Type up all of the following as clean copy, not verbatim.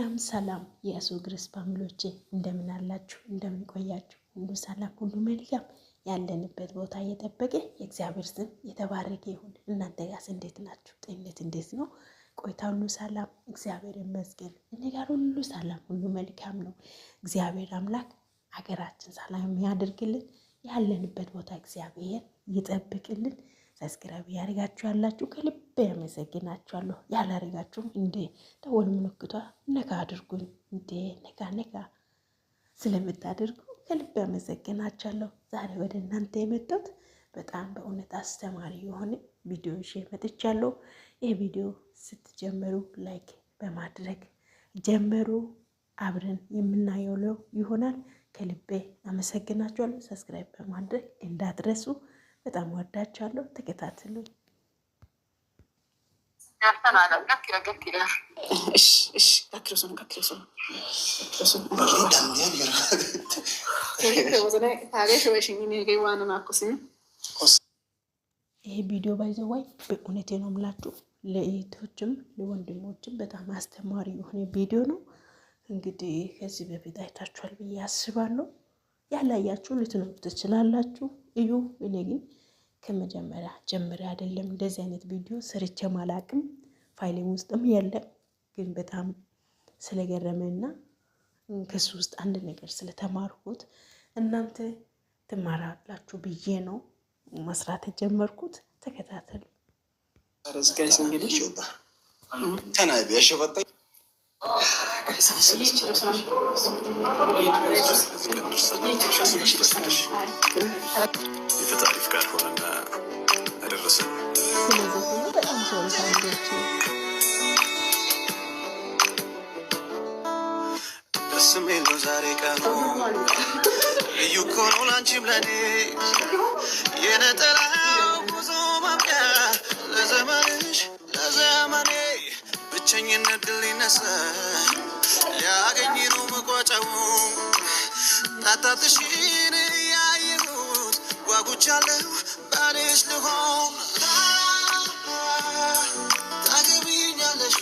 ሰላም ሰላም የእሱ ግሬስ family ዎቼ እንደምን አላችሁ? እንደምን ቆያችሁ? ሁሉ ሰላም፣ ሁሉ መልካም። ያለንበት ቦታ እየጠበቀ የእግዚአብሔር ስም የተባረከ ይሁን። እናንተ ጋርስ እንዴት ናችሁ? ጤንነት እንዴት ነው? ቆይታ ሁሉ ሰላም፣ እግዚአብሔር ይመስገን። እኔ ጋር ሁሉ ሰላም፣ ሁሉ መልካም ነው። እግዚአብሔር አምላክ ሀገራችን ሰላም ያደርግልን። ያለንበት ቦታ እግዚአብሔር ይጠብቅልን። Subscribe ያደርጋችሁ ያላችሁ ከልቤ ያመሰግናችኋለሁ። ያላደረጋችሁም እንደ ደወል ምልክቷ ነካ አድርጉኝ። እንደ ነካ ነካ ስለምታደርጉ ከልቤ ያመሰግናችኋለሁ። ዛሬ ወደ እናንተ የመጣሁት በጣም በእውነት አስተማሪ የሆነ ቪዲዮ ይዤ መጥቻለሁ። ይህ ቪዲዮ ስትጀምሩ like በማድረግ ጀምሩ። አብረን የምናየው ይሆናል። ከልቤ አመሰግናችኋለሁ። Subscribe በማድረግ እንዳትረሱ። በጣም ወዳችኋለሁ። ተከታተሉ። ይሄ ቪዲዮ by the way በእውነቴ ነው የምላችሁ ለእህቶችም ለወንድሞችም በጣም አስተማሪ የሆነ ቪዲዮ ነው። እንግዲህ ከዚህ በፊት አይታችኋል ብዬ አስባለሁ። ያላያችሁ ልትኖሩ ትችላላችሁ፣ እዩ። እኔ ግን ከመጀመሪያ ጀምሬ አይደለም እንደዚህ አይነት ቪዲዮ ሰርቼም አላቅም፣ ፋይሌም ውስጥም የለም። ግን በጣም ስለገረመና ከሱ ውስጥ አንድ ነገር ስለተማርኩት እናንተ ትማራላችሁ ብዬ ነው መስራት የጀመርኩት። ተከታተሉ። የፈጣሪ ፍቃድ ሆነና አደረሰን። ስለዘፈኑ በጣም sorry family ዎቼ። ደስ የሚል ነው ዛሬ ቀኑ፣ ልዩ እኮ ነው ላንቺም ለኔ፣ የነጠላው ጉዞ ማብቂያ ለዘመንሽ ለዘመኔ፣ ብቸኝነት ድል ሊነሳ ሊያገኝ ነው መቋጫው፣ ጣጣትሽን እያየሁት ጓጉቻለሁ ባልሽ ልሆን። ታገቢኛለሽ?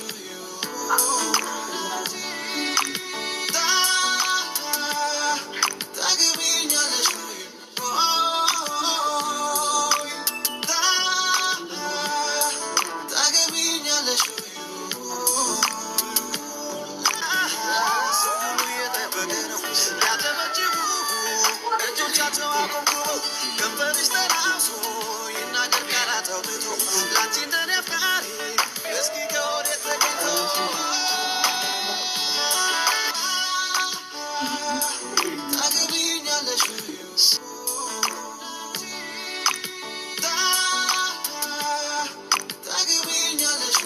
ታገቢኛለሽ? ታገቢኛለሽ? ሰው ሁሉ እየጠበቀ ነው ያጨበጭቡ፣ እጆቻቸው አቆምኩበው፣ ከንፈርሽ ተላብሶ ይናገር ቃላት አውጥቶ፣ ላንቺ እንደኔ አፍቃሪ እስኪ ከወዴት ተገኝቶ? ታገቢኛለሽ? ታገቢኛለሽ?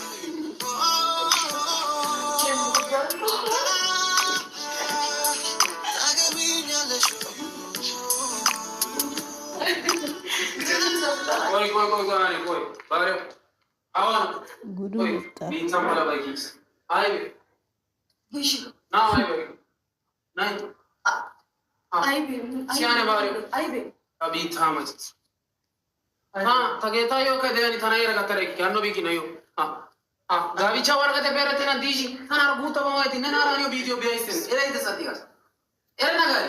ታገቢኛለሽ? ቆይ ቆይ ቆይ ቆይ ቆይ ባሪያው አሁን ጉዱ ቆይ ወጣ። ቢንሳ ሞላ ባይኪስ አይ ና አይ ናይ ሲያነ ባሪያው አቢታ ማለት ታ ተጌታዮ ከደኒ ተናይረ ከተረኪ ያኖ ቢኪ ነዮ አ ጋቢቻ ወረቀተ በረተና ዲጂ ተናር ጉታ በማይቲ ነናራኒዮ ቪዲዮ ቢያይስን ኤረ ይተሰዲጋስ ኤረ ነጋሪ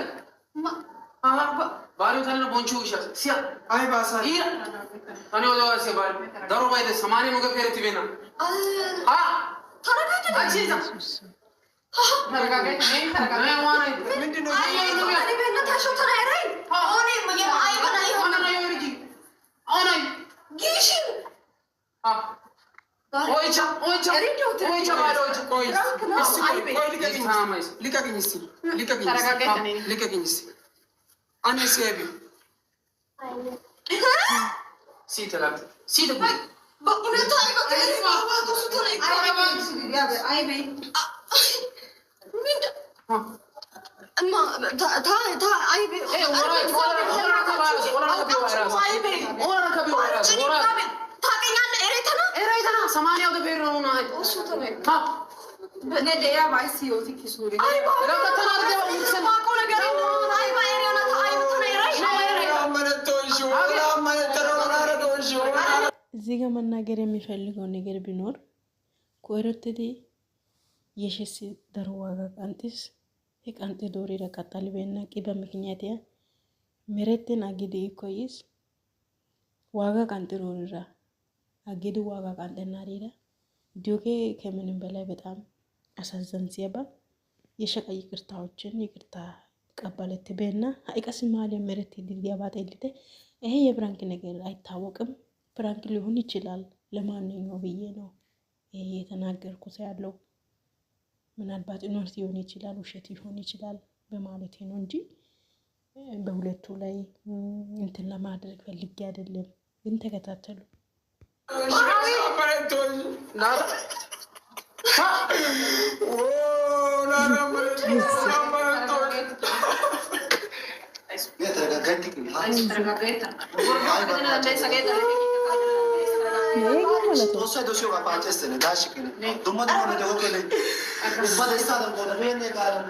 ባሪው ተነ ቦንቹ ይሻስ ሲያ አይ ባሳ ኢራ ታኒ ወደ ዋሲ ባሪ ዳሮ ባይደ ሰማኒ ኑገ ፔረቲ ቤና አ አንቺ ዛ ተረጋጋይ ተረጋጋይ ዋና ምንድን ነው? ዋና ነው ይርጂ አና አ ኦይቻ ኦይቻ ኦይቻ ባሪ ኦይቻ። ቆይ እስኪ ቆይ ቆይ ልቀቅኝ ልቀቅኝ እስኪ ልቀቅኝ እስኪ ልቀቅኝ እስኪ አንድ እስኪ አይቢ ሲ ተላክ ሲ ተኩ ኤራይተና ሰማንያው ተፔሮ ነው ሀ እዚህ ጋር መናገር የሚፈልገው ነገር ቢኖር ኮረትቲ የሽስ daro waagaa qanxxiis. He qanxxidooriira qaxxalibeenna qiba mikiniyaatiya merettin aggidi i koyiis. Waagaa qanxxidooriira aggidi waagaa qanxxennaariira diyogee ከምንም በላይ በጣም አሳዘንሲያባ የሸቀ ይቅርታዎችን ይቅርታ ቀባለትቤና ha'i qassi maaliya merettidi diyabaa xeellite ይሄ የ prank ነገር አይታወቅም። Prank ሊሆን ይችላል። ለማንኛው ብዬ ነው ይሄ የተናገርኩት ያለው። ምናልባት እውነት ሊሆን ይችላል፣ ውሸት ሊሆን ይችላል በማለቴ ነው እንጂ በሁለቱ ላይ እንትን ለማድረግ ፈልጌ አይደለም። ግን ተከታተሉ። ማለት ነው። Xoossay dosiyoogaa paacceesttenne daashshikkenne dumma dumma ne de'o kele ubba destaadan goodabeenee gaara.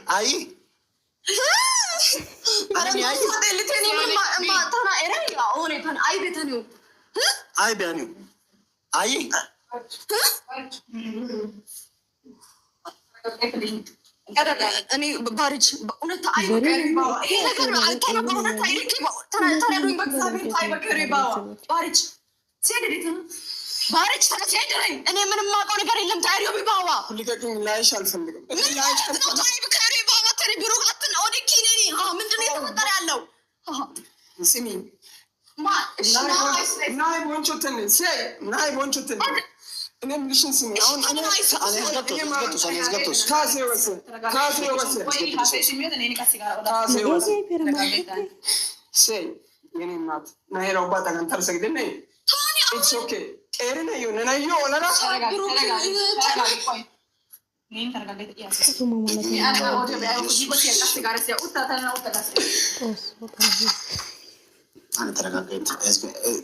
Ayi aybe aniyo ayi እኔ ባርጅ በእውነት ይሄ ነገር ባርጅ ባርጅ እኔ ምንም የማውቀው ነገር የለም። ታሪዮ ቢባዋ ልቀቅኝ፣ ላይሽ አልፈልግም። ምንድን ነው የተፈጠረ ያለው? ስሚ ናይ ቦንቾትን ናይ ቦንቾትን እኔ የምልሽን ስሚ። አሁን ታሴ ወሰ ታሴ ወሰ ታሴ ወሰ ሴ የኔ እናት ናሄራው ባታጋን ተርሰግደነ ኢትስ ኦኬ ቄሪ ነዮ ነነዮ ኦለራ ቱማ ማለት ነው። ጦስ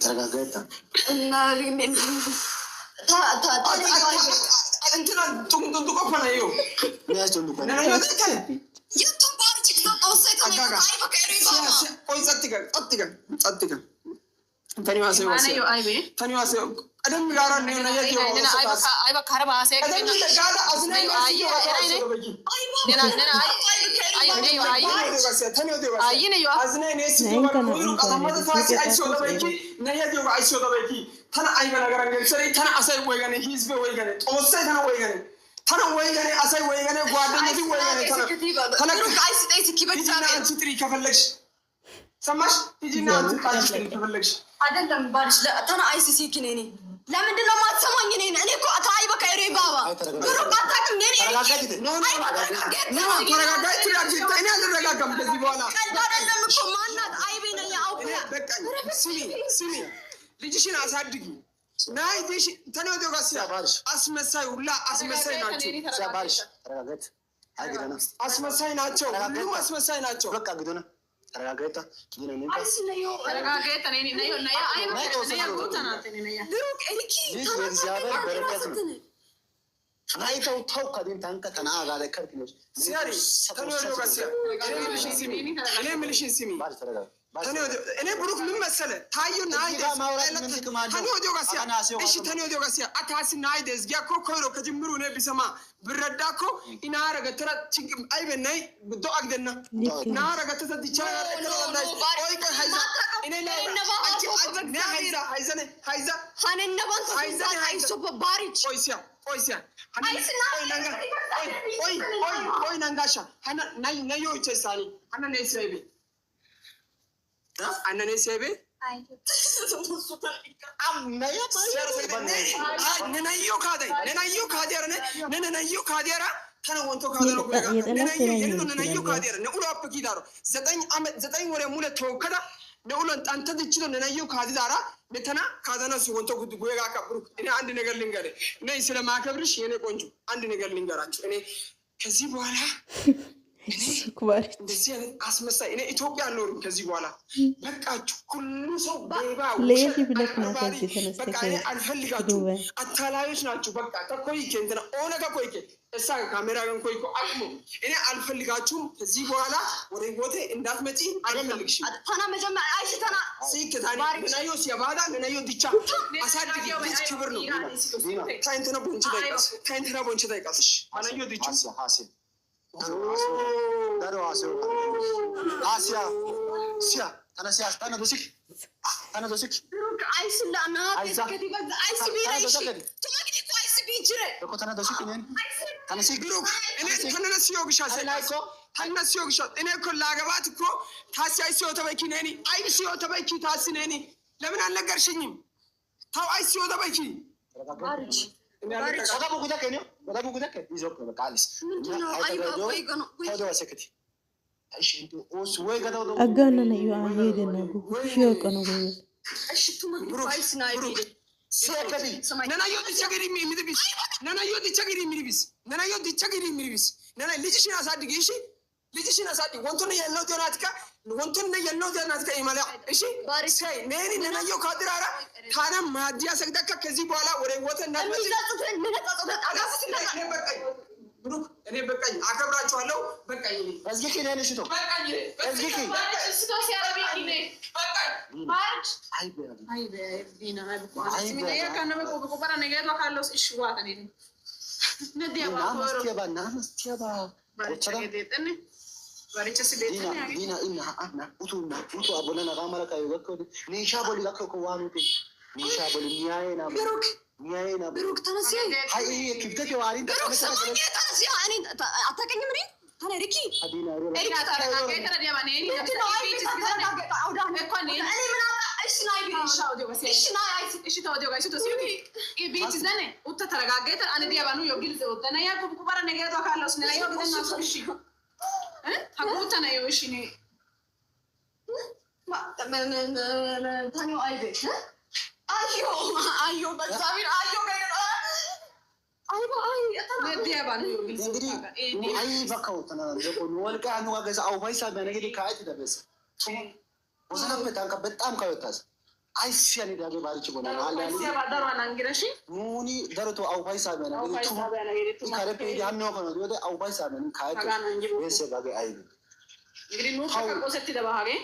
ተረጋጋይታ እንትና ጡንጡንጡ ቆፈናዮ ነነዮ ተከለ ቆይ ጸጥ ይበል ጸጥ ይበል ጸጥ ይበል ተኒዋሴ ቀደም ጋራ tana ayba nagaran gelissada tana asay woygane hizbe woygane xoossay tana woygane tana woygane asay woygane ጓደኞቼ woygane tana ሂጂና አንቺ ጥሪ ከፈለግሽ ሰማሽ ሂጂና አንቺ ጥሪ ከፈለግሽ አይደለም ባልሽ ተና አይሲሲ ኪኔኒ ለምንድን ነው የማትሰማኝ? እኔን እኔ እኮ ታይ በቃ ሬ ባባ ብሩክ አታውቅም። እኔ ተረጋጋች። እኔ አልረጋጋም ከዚህ በኋላ ቀልድ አይደለም እኮ ማናት አይቤ ነኝ። አውቃ በቃኝ። ስሚ ስሚ፣ ልጅሽን አሳድጊ። ናይ ተኔ ጋር አስመሳይ ሁላ አስመሳይ ናቸው። አስመሳይ ናቸው። ሁሉም አስመሳይ ናቸው። ብሩክ እልኪ እኔ የምልሽን ስሚ። እኔ ብሩክ ምን መሰለ ታዩ እሺ ተኔ ወዲዮ ጋር ሲያ አታሲ ናይ ደዝጊያ ኮ ኮይሮ ከጅምሩ እኔ ቢሰማ ብረዳ ኮ ኢናረ ገተራ አይበናይ ብዶ አግደና ናረ ገተተ ዲቻ ቆይ ቆይ ሃይዛ እኔ ላይ አንቺ አንቺ ሃይዛ ሃይዘነ ሃይዛ ሀነነባን አይሶ ባሪች ቆይ ሲያ ቆይ ሲያ ቆይ ቆይ ቆይ ናንጋሻ ሀና ናይ ናዮ ይቸሳኒ ሀና ነይ ሲያይቤ አነኔ ሲያይቤ ነናዮ ካዳይ ነናዮ ካዲያረ ነናዮ ካዲያራ ተነ ወንቶ ካደሮ ነናዮ ካዲያረ ነኡሎ አፕ ኪዳሮ 9 ዓመት 9 ወሬ ሙለ ተወከዳ ነኡሎን ጣንተ ድችሎ ነናዮ ካዲዳራ ነተና ካዘነሱ ወንቶ ጉድ ጉጋ ከብሩ እኔ አንድ ነገር ልንገር፣ እኔ ስለማከብርሽ የኔ ቆንጆ አንድ ነገር ልንገራችሁ። እኔ ከዚህ በኋላ ኩባሪት እንደዚህ አይነት አስመሳይ እኔ ኢትዮጵያ አልኖርም ከዚህ በኋላ። በቃችሁ። ሁሉ ሰው ሌባ፣ ለየት ውሸት፣ ብለህ ነው አጭበርባሪ። ከዚህ ተነስተህ በቃ እኔ አልፈልጋችሁም። ዱባይ። አታላዮች ናችሁ። በቃ ተኮይኬ እንትና ኦነጋ ኮይኬ እሳ ካሜራ ገን ኮይኮ አቅሙ እኔ አልፈልጋችሁም። ከዚህ በኋላ ወደ ህይወቴ እንዳትመጪ አልፈልግሽም። ተና መጀመሪያ አይሲ ተና ሲክ ታኒ ነናዮ ሲያባዳ ነናዮ ዲቻ አሳድጊ። ልጅ ክብር ነው። ታይንትና ቦንች ታይቃስ ታይንትና ቦንች ታይቃስ አናዮ ዲቹ Hasia, Hasia. Daro Hasia. Hasia. Sia. Tana sia, tana dosik. Tana dosik. ብሩክ አይሲ ላና አይዛ። አይሲ ቢረ እሺ ታና ቱማግዲ እኮ አይሲ ቢጅረ Doko tana dosik inen. Tana sik. ብሩክ እኔ ተነነ ሲዮ ግሻ አይኮ ተነነ ሲዮ ግሻ እኔ እኮ ላገባት እኮ ታሲ አይ ሲዮ ተበኪ ነኒ አይ ሲዮ ተበኪ ታሲ ነኒ ለምን አልነገርሽኝም? ታው አይ ሲዮ ተበኪ ባርች እኔ አልነገርሽም። Oda bukuta kenyo. Oda bukuta ke. Izok be kalis. ምንድነው? አይ ቆይ ገኖ ቆይ Todo wasekti. Os ወይ ገዳው አጋነነ ዩ አየደና ኩሽዮ ቀነ ጎበዝ። እሺ ቱማግዲ እኮ አይሲ ናይ ብሩክ ሲያከዲ ነናዮ ዲቻ ገሪ ሚድቢስ ነናዮ ዲቻ ገሪ ሚድቢስ ነናዮ ዲቻ ገሪ ሚድቢስ ነና ልጅሽን አሳድጊ። እሺ ልጅሽን አሳድጊ። ወንቶነ የለው ዲዮናትካ ወንቶነ የለው ዲዮናትካ ይማላ እሺ ሳይ ነኒ ነናዮ ካድራራ ታና ማዲያ ሰግዳካ ከዚህ በኋላ ወደ ወተ እንዳትመጪ የሚጸጽትህን ምንጸጽትህን አጋፍት እኔ በቃኝ ብሩክ፣ እኔ በቃኝ። አከብራችኋለሁ። በቃኝ እኔ እዝጊ ነን እሺ ቶ በቃኝ እኔ እዝጊ በቃኝ። አይ ዲና ኢና አና ኡቱ ና ኡቱ አቦለና ጋማራ ካዩ ገኮ ኒሻ ቦሊ ገኮ ኮዋኑ ኒሻ ቦሊ ኒያዬና ብሩክ ኒያዬና ብሩክ ተነስ አይ ክብደት የዋሪን ብሩክ ስማኝ ተነስ እኔ አታውቅኝም እኔ ተነ ሪኪ አዲና ምንድነው? አይ ተረጋገጠ አውዳ እኔ ምን አውቃ እሺ ናይ ቢሪ እሺ ናይ አይሲ ታኒው አይቤ አዮ አዮ በእግዚአብሔር አዮ አይባ አይ እንግዲህ አይ በካው ተናንዘቆ ወልቃ ኑ ገዛ አው ባይሳ ቢያነገዲ ካይት ደበስ ወሰነበት ታንከ በጣም ካይወታስ አይ ሲያኒ ዳገ ባርች ቦና አለ ኑኒ ደሮቶ አው ባይሳ ቢያነገዲ ቱ ይካረpe ዲ ሃኖ ከኖ ዲወደ አው ባይሳ ቢያን ካይት ወሰ ባገ አይ እንግዲህ ኑበ ከቆሰtti daba hagee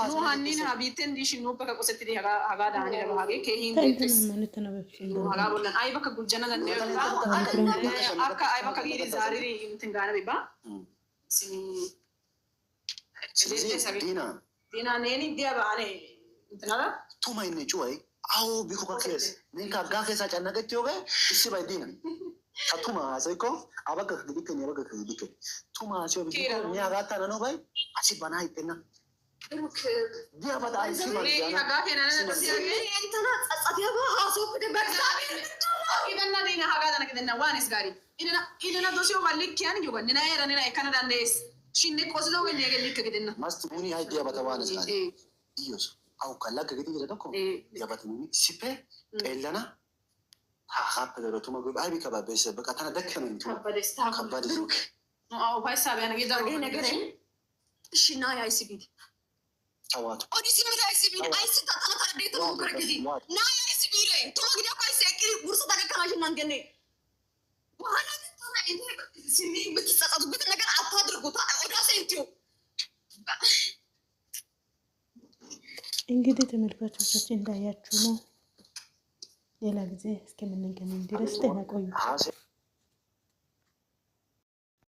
nu hannin ha biitten diishin nuuppe kaqosettidi hagaa daani daba hagee keehin ታንተና beettes. ማንተና በፍጹም Nu hagaa bollan aybakka gujjana danddayoga akka aybakka giidi zaaridi intin gaana bibba simi ስለዚህ ዲና ዲና neeni diyaba ane intinara ቱማይነ ጩወይ አዎ ቢኮ ከኬስ ኔንካ ጋ ኬሳ ጨነቀች ዮገ እሲ ባይ ዲና ከቱማ ሀሰይኮ አበገ ግዲከን ያበገ ግዲከን ቱማ ሀሰዮ ቢኮ ኒያጋታ ነኖ ባይ አሲ ባና ይጤና ብሩክ ዲያባታ አይሲ neeni ማንጃና hagaa keenana dosiyagee እንትና ጸጸት ያባ ሀሶብደ በእግዚአብሔር gidenna diina hagaadana gidenna waanis gaari inena dosiyogaa likkiyan yoga nena era nena ekkana danddayees shin ne qosidogee neegee likke gidenna. ማስት ቡኒ ሀይ ዲያባታ ዋነስ ጋሪ ኢዮስ አው ካላ ገግዲ ገደኮ ዲያባታ ኑኒ ሲፔ ጤለና ሀሀ ደሮ ቱማ ጉብ አይቢ ከባበሰ በቃ ተና ደከመኝ ቱማ ከባደስ ከባድ ብሩክ አዎ ፋይሳ ቢያነ ጌዳሮ ነገር እሺ ናይ አይሲ ቢድ ተዋቱ ኦዲሲ ምት አይሲ ቢድ አይሲ ታታና ታረዴት ነው ከረግዲ ናይ አይሲ ቢድ ቶሎ ግዲ እኮ አይሲ አቅሪ ጉርስ ተከከናሽ እናንገኔ በኋላ ግን ተና እንት ሲሚ የምትጸጸቱበትን ነገር አታድርጉ። ኦዳሴ እንትዩ እንግዲህ ተመልካቾቻችን እንዳያችሁ ነው። ሌላ ጊዜ እስከምንገናኝ ድረስ ደህና ቆዩ። ሀሴ